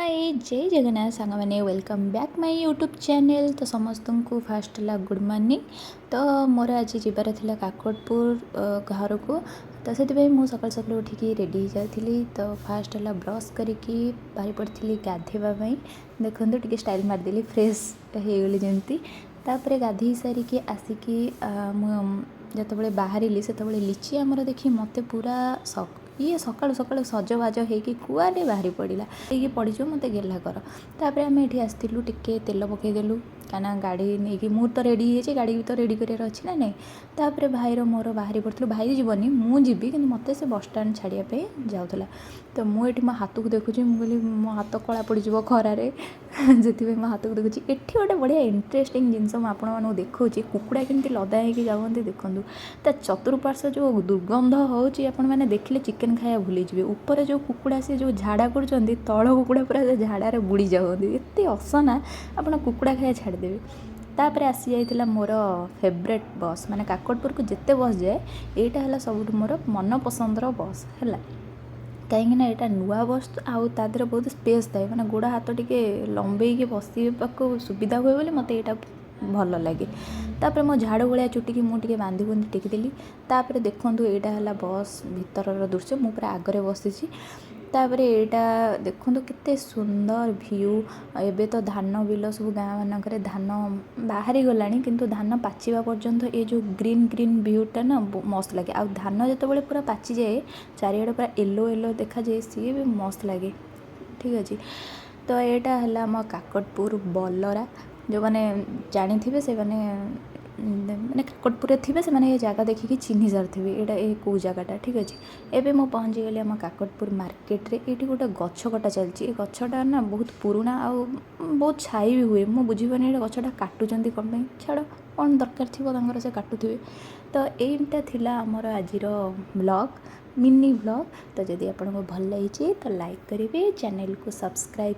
ହାଏ, ଜୟ ଜଗନ୍ନାଥ ସାଙ୍ଗମାନେ। Welcome back my YouTube channel। ତ ସମସ୍ତଙ୍କୁ ଫାଷ୍ଟ ହେଲା ଗୁଡ଼୍ ମର୍ଣ୍ଣିଂ। ତ ମୋର ଆଜି ଯିବାର ଥିଲା କାକଟପୁର ଘରକୁ। ତ ସେଥିପାଇଁ ମୁଁ ସକାଳୁ ସକାଳୁ ଉଠିକି ରେଡ଼ି ହେଇଯାଉଥିଲି। ତ ଫାଷ୍ଟ ହେଲା ବ୍ରସ୍ କରିକି ବାହାରି ପଡ଼ିଥିଲି ଗାଧୋଇବା ପାଇଁ। ଦେଖନ୍ତୁ, ଟିକେ ଷ୍ଟାଇଲ୍ ମାରିଦେଲି, ଫ୍ରେଶ୍ ହେଇଗଲି ଯେମିତି। ତାପରେ ଗାଧୋଇ ସାରିକି ଆସିକି ମୁଁ ଯେତେବେଳେ ବାହାରିଲି, ସେତେବେଳେ ଲିଚି ଆମର ଦେଖି ମୋତେ ପୁରା ଇଏ ସକାଳୁ ସକାଳୁ ସଜବାଜ ହେଇକି କୁଆଡ଼େ ବାହାରି ପଡ଼ିଲା, ହେଇକି ପଡ଼ିଯିବ, ମୋତେ ଗେହ୍ଲା କର। ତାପରେ ଆମେ ଏଠି ଆସିଥିଲୁ, ଟିକେ ତେଲ ପକାଇଦେଲୁ, କାହିଁକିନା ଗାଡ଼ି ନେଇକି ମୁଁ ତ ରେଡ଼ି ହେଇଯାଇଛି, ଗାଡ଼ି ବି ତ ରେଡ଼ି କରିବାର ଅଛି ନା ନାହିଁ? ତାପରେ ଭାଇର ମୋର ବାହାରି ପଡ଼ିଥିଲୁ। ଭାଇ ଯିବନି, ମୁଁ ଯିବି, କିନ୍ତୁ ମୋତେ ସେ ବସଷ୍ଟାଣ୍ଡ ଛାଡ଼ିବା ପାଇଁ ଯାଉଥିଲା। ତ ମୁଁ ଏଠି ମୋ ହାତକୁ ଦେଖୁଛି। ମୁଁ କହିଲି, ମୋ ହାତ କଳା ପଡ଼ିଯିବ ଖରାରେ, ସେଥିପାଇଁ ମୋ ହାତକୁ ଦେଖୁଛି। ଏଠି ଗୋଟେ ବଢ଼ିଆ ଇଣ୍ଟରେଷ୍ଟିଂ ଜିନିଷ ମୁଁ ଆପଣମାନଙ୍କୁ ଦେଖାଉଛି। କୁକୁଡ଼ା କେମିତି ଲଦା ହେଇକି ଯାଉଛନ୍ତି ଦେଖନ୍ତୁ। ତା ଚତୁଃପାର୍ଶ୍ୱ ଯେଉଁ ଦୁର୍ଗନ୍ଧ ହେଉଛି, ଆପଣମାନେ ଦେଖିଲେ ଚିକେନ୍ ଖାଇବା ଭୁଲିଯିବେ। ଉପରେ ଯେଉଁ କୁକୁଡ଼ା ସେ ଯେଉଁ ଝାଡ଼ା କରୁଛନ୍ତି, ତଳ କୁକୁଡ଼ା ପୁରା ସେ ଝାଡ଼ାରେ ବୁଡ଼ି ଯାଉଛନ୍ତି। ଏତେ ଅସନା, ଆପଣ କୁକୁଡ଼ା ଖାଇବା ଛାଡ଼ିଦେବେ। ତାପରେ ଆସିଯାଇଥିଲା ମୋର ଫେଭରେଟ୍ ବସ୍। ମାନେ କାକଟପୁରକୁ ଯେତେ ବସ୍ ଯାଏ, ଏଇଟା ହେଲା ସବୁଠୁ ମୋର ମନପସନ୍ଦର ବସ୍ ହେଲା, କାହିଁକିନା ଏଇଟା ନୂଆ ବସ୍ ଆଉ ତା ଦେହରେ ବହୁତ ସ୍ପେସ୍ ଥାଏ। ମାନେ ଗୋଡ଼ ହାତ ଟିକେ ଲମ୍ବେଇକି ବସିବାକୁ ସୁବିଧା ହୁଏ ବୋଲି ମୋତେ ଏଇଟା ଭଲ ଲାଗେ। ତାପରେ ମୋ ଝାଡ଼ୁ ଭଳିଆ ଚୁଟିକି ମୁଁ ଟିକେ ବାନ୍ଧି ବୁନ୍ଧି ଟେକିଦେଲି। ତାପରେ ଦେଖନ୍ତୁ, ଏଇଟା ହେଲା ବସ୍ ଭିତରର ଦୃଶ୍ୟ। ମୁଁ ପୁରା ଆଗରେ ବସିଛି। ତାପରେ ଏଇଟା ଦେଖନ୍ତୁ, କେତେ ସୁନ୍ଦର ଭିୟୁ। ଏବେ ତ ଧାନ ବିଲ ସବୁ ଗାଁ ମାନଙ୍କରେ ଧାନ ବାହାରି ଗଲାଣି, କିନ୍ତୁ ଧାନ ପାଚିବା ପର୍ଯ୍ୟନ୍ତ ଏ ଯେଉଁ ଗ୍ରୀନ୍ ଗ୍ରୀନ୍ ଭିୟୁଟା ନା ମସ୍ତ ଲାଗେ। ଆଉ ଧାନ ଯେତେବେଳେ ପୁରା ପାଚିଯାଏ, ଚାରିଆଡ଼େ ପୁରା ୟେଲୋ ୟେଲୋ ଦେଖାଯାଏ, ସିଏ ବି ମସ୍ତ ଲାଗେ। ଠିକ୍ ଅଛି, ତ ଏଇଟା ହେଲା ଆମ କାକଟପୁର ବଲରା। ଯେଉଁମାନେ ଜାଣିଥିବେ, ସେମାନେ ମାନେ କାକଟପୁରରେ ଥିବେ, ସେମାନେ ଏ ଜାଗା ଦେଖିକି ଚିହ୍ନି ସାରିଥିବେ ଏଇଟା ଏ କେଉଁ ଜାଗାଟା। ଠିକ୍ ଅଛି, ଏବେ ମୁଁ ପହଞ୍ଚିଗଲି ଆମ କାକଟପୁର ମାର୍କେଟରେ। ଏଇଠି ଗୋଟେ ଗଛ କଟା ଚାଲିଛି। ଏ ଗଛଟା ନା ବହୁତ ପୁରୁଣା ଆଉ ବହୁତ ଛାଇ ବି ହୁଏ। ମୁଁ ବୁଝିପାରୁନି, ଏଇଟା ଗଛଟା କାଟୁଛନ୍ତି କ'ଣ ପାଇଁ? ଛାଡ଼, କ'ଣ ଦରକାର ଥିବ ତାଙ୍କର, ସେ କାଟୁଥିବେ। ତ ଏଇଟା ଥିଲା ଆମର ଆଜିର ବ୍ଲଗ୍, ମିନି ବ୍ଲଗ୍। ତ ଯଦି ଆପଣଙ୍କୁ ଭଲ ଲାଗିଛି, ତ ଲାଇକ୍ କରିବେ, ଚ୍ୟାନେଲକୁ ସବସ୍କ୍ରାଇବ୍